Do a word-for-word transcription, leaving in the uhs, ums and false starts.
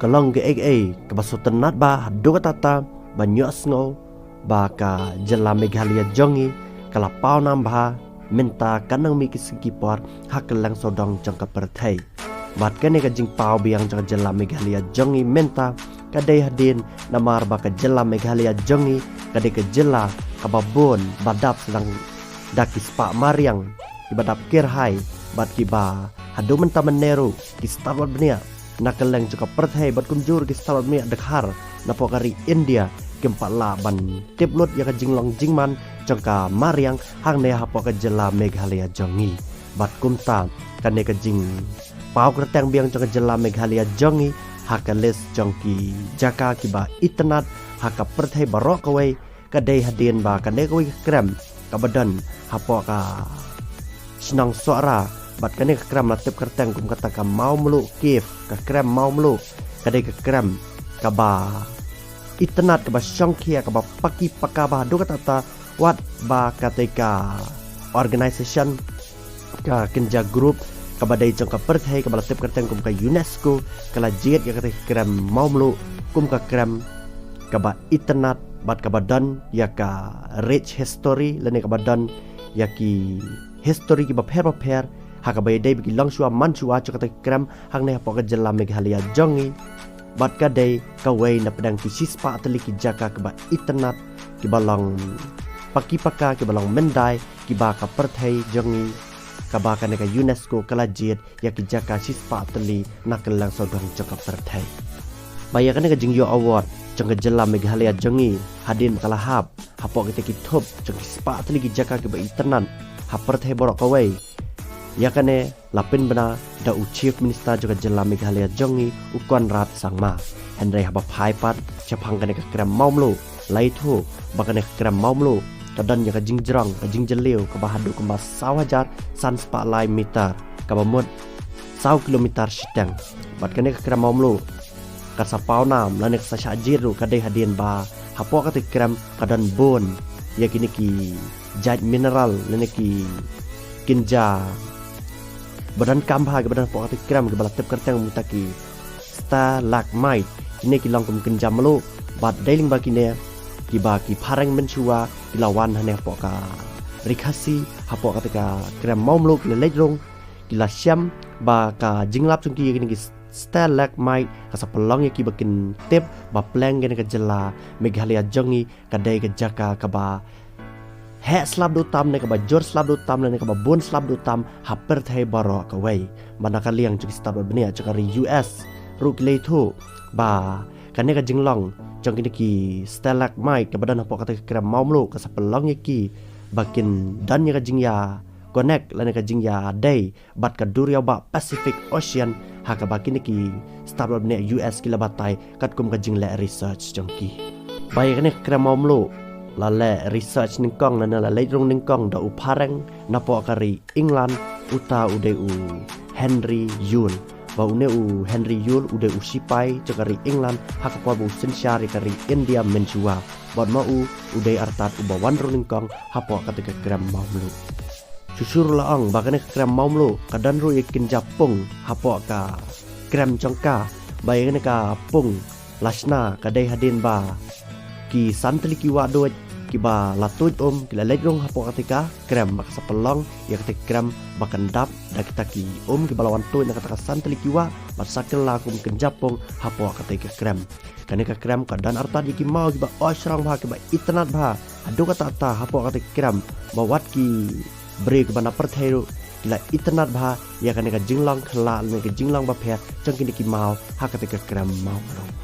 ka long kaei kaei kaba sngewtynnad bha haduh katta katta ban ïohsngew ba ka jylla Meghalaya jong ngi ka la paw nam bha mynta, ka nang mih ki sngi ki por ha kylleng sawdong jong ka pyrthei. Bad kane ka jingpaw biang jong ka jylla Meghalaya jong ngi mynta ka dei hadien namar ba ka jylla Meghalaya jong ngi ka dei ka jylla kaba bun ba dap sdang da ki spah mariang kiba dap kyrhai bad kiba haduh mynta mynne ruh ki stad wad bniah na kylleng jong ka pyrthei bad kumjuh ki stad wad bniah dkhar napoh ka ri India kim pat lah ban tip lut ïa ka jinglong jingman jong ka mariang hangne hapoh ka jylla Meghalaya jong ngi. Bad kumta kane ka jingpaw kyrteng biang jong ka jylla Meghalaya jong ngi ha ka list jong ki jaka kiba itynnad ha ka pyrthei baroh kawei ka dei hadien ba kane kawei ka krem kaba don hapoh ka shnong Sohra. Bad kane ka krem la tip kyrteng kum kata ka Mawmluh Cave, ka krem Mawmluh, ka dei ka krem kaba itynnad, kaba shongkhia, kaba paki paka bha haduh katta katta, wat ba kata ka organization, ka Kynja Group kaba dei jong ka pyrthei kaba la tip kyrteng kum ka UNESCO ka la jied ïa kata ka krem Mawmluh kum ka krem kaba itynnad bad kaba don ïa ka rich history lane kaba don ïa ki history kiba pher ba pher ha kaba ïadei bad ki longshuwa manshuwa jong kata ka krem hangne hapoh ka jylla Meghalaya jong ngi. Bad ka dei kawei na pdeng ki shispah tylli ki jaka kiba itynnad, kiba long paki paka, kiba long myndai, kiba ka pyrthei jong ngi, kaba kane ka UNESCO ka la jied ïa ki jaka shispah tylli na kylleng sawdong jong ka pyrthei. Ba ïa kane ka jingïoh award jong ka jylla Meghalaya jong ngi hadien ba ka la hap hapoh kita ki thup jong ki spah tylli ki jaka kiba itynnad ha pyrthei baroh kawei. Ïa kane la pynbna da u Chief Minister jong ka jylla Meghalaya jong ngi, u Conrad Sangma. Hynrei haba phai pat shaphang kane ka krem Mawmluh, la ïathuh ba kane ka krem Mawmluh ka don ïa ka jingjrong, ka jingjylliew kaba haduh kumba saw hajar san spah lai meter, kaba mut saw kilometer shiteng. Bad kane ka krem Mawmluh ka sa paw nam lane ka sa shah jied ruh ka dei hadien ba hapoh kata ka krem ka don bun ïa kine ki jait mineral lane ki kynja ba donkam bha kiba don hapoh kata ka krem kiba la tip kyrteng kum kita ki stalagmite. Kine ki long kum kynja mluh bad dei lyngba kine kiba ki phareng mynshuwa ki la wan hangne hapoh ka ri Khasi, hapoh kata ka krem Mawmluh ki la leit rung, ki la shem ba ka jinglap jong ki ïa kine ki stalagmite ka sa pynlong ïa ki ba kin tip ba pleng kane ka jylla Meghalaya jong ngi ka dei ka jaka kaba heh slap duh tam ne kaba jur slap duh tam ne kaba bun slap duh tam ha pyrthei baroh kawei. Bad na ka liang jong ki stad bad bniah jong ka ri U S ruh ki la ïathuh ba kane ka jinglong jong kine ki stalagmite kaba don hapoh kata ka krem Mawmluh ka sa pynlong ïa ki ba kin don ïa ka jingïa connect lane ka jingïadei bad ka duriaw bah Pacific Ocean, ha kaba kine ki stad bad bniah U S ki la batai katkum ka jingleh research jong ki. Ba ïa kane ka krem Mawmluh la leh research nyngkong lane la leit rung nyngkong da u phareng napoh ka ri England, uta u dei u Henry Yule. Ba une u Henry Yule u dei u shipai jong ka ri England ha ka por ba u synshar ïa ka ri India mynshuwa. Bad ma u u dei artat uba wan rung nyngkong hapoh kata ka krem Mawmluh. Shuh shuh ruh la ong ba kane ka krem Mawmluh ka don ruh ïa ki kynja pung hapoh ka krem jong ka. Ba ïa kane ka pung la shna ka dei hadien ba ki san tylli ki wah duid kiba la tuid um ki la leit rung hapoh kata ka krem, ba ka sa pynlong ïa kata ka krem ba kan dap da kita ki um kiba la wan tuid na kata ka san tylli ki wah, bad sa kylla kum kynja pung hapoh kata ka krem. Kane ka krem ka don artat ïa ki maw kiba oi shrong bha, kiba itynnad bha. Haduh katta katta hapoh kata ka krem, ba wat ki briew kiba na pyrthei ruh ki la itynnad bha ïa kane ka jinglong khyllah lane ka jinglong bapher jong kine ki maw ha kata ka krem Mawmluh.